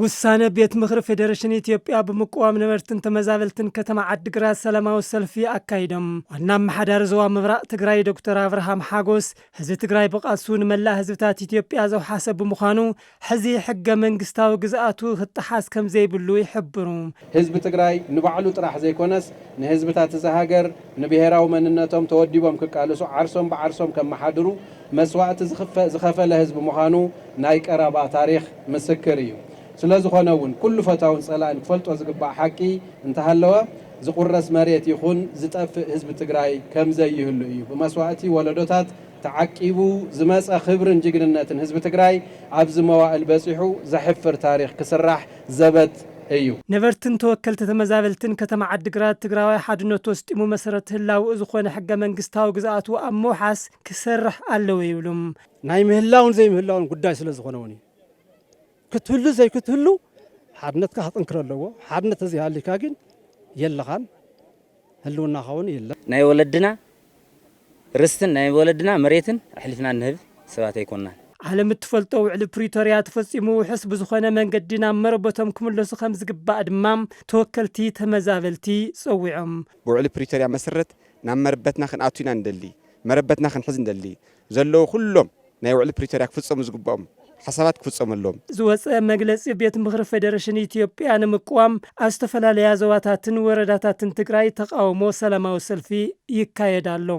ውሳነ ቤት ምኽሪ ፌዴሬሽን ኢትዮጵያ ብምቅዋም ነበርትን ተመዛበልትን ከተማ ዓድግራት ሰላማዊ ሰልፊ ኣካይዶም። ዋና ኣመሓዳሪ ዞባ ምብራቕ ትግራይ ዶክተር ኣብርሃም ሓጎስ፣ ህዝቢ ትግራይ ብቓልሱ ንመላእ ህዝብታት ኢትዮጵያ ዘውሓሰ ብምዃኑ፣ ሕዚ ሕገ መንግስታዊ ግዝኣቱ ክጠሓስ ከም ዘይብሉ ይሕብሩ። ህዝቢ ትግራይ ንባዕሉ ጥራሕ ዘይኮነስ፣ ንህዝብታት እዛ ሃገር ንብሄራዊ መንነቶም ተወዲቦም ክቃለሱ፣ ዓርሶም ብዓርሶም ከመሓድሩ መስዋእቲ ዝኽፈ-፣ ዝኸፈለ ህዝቢ ምዃኑ ናይ ቀረባ ታሪኽ ምስክር እዩ። ስለ ዝኾነ እውን ኩሉ ፈታውን ጸላእን ክፈልጦ ዝግባእ ሓቂ እንተሃለወ፣ ዝቑረስ መሬት ይኹን ዝጠፍእ ህዝቢ ትግራይ ከም ዘይህሉ እዩ። ብመስዋእቲ ወለዶታት ተዓቂቡ ዝመጸ ክብርን ጅግንነትን ህዝቢ ትግራይ ኣብዚ መዋእል በጺሑ ዘሕፍር ታሪኽ ክስራሕ ዘበት እዩ። ነበርትን ተወከልቲ ተመዛበልትን ከተማ ዓድግራት ትግራዋይ ሓድነቱ ኣስጢሙ መሰረት ህላውኡ ዝኾነ ሕገ መንግስታዊ ግዝኣቱ ኣብ ምውሓስ ክሰርሕ ኣለዎ ይብሉ። ናይ ምህላውን ዘይምህላውን ጉዳይ ስለ ዝኾነ እውን እዩ። ክትህሉ ዘይክትህሉ ሓድነትካ ክጥንክር ኣለዎ። ሓድነት ተዘይሃሊካ ግን የለኻን፣ ህልውናኻ እውን የለን። ናይ ወለድና ርስትን ናይ ወለድና መሬትን ኣሕሊፍና እንህብ ሰባት ኣይኮንናን። ዓለም እትፈልጦ ውዕሊ ፕሪቶርያ ተፈጺሙ ውሑስ ብዝኾነ መንገዲ ናብ መረበቶም ክምለሱ ከም ዝግባእ ድማ ተወከልቲ ተመዛበልቲ ጸዊዖም። ብውዕሊ ፕሪቶርያ መሰረት ናብ መረበትና ክንኣቱ ኢና እንደሊ፣ መረበትና ክንሕዝ እንደሊ፣ ዘለዉ ኩሎም ናይ ውዕሊ ፕሪቶርያ ክፍጸሙ ዝግብኦም ሓሳባት ክፍጸሙ ኣለዎም። ዝወጸ መግለጺ ቤት ምኽሪ ፌዴሬሽን ኢትዮጵያ ንምቅዋም ኣብ ዝተፈላለያ ዞባታትን ወረዳታትን ትግራይ ተቃውሞ ሰላማዊ ሰልፊ ይካየድ ኣሎ።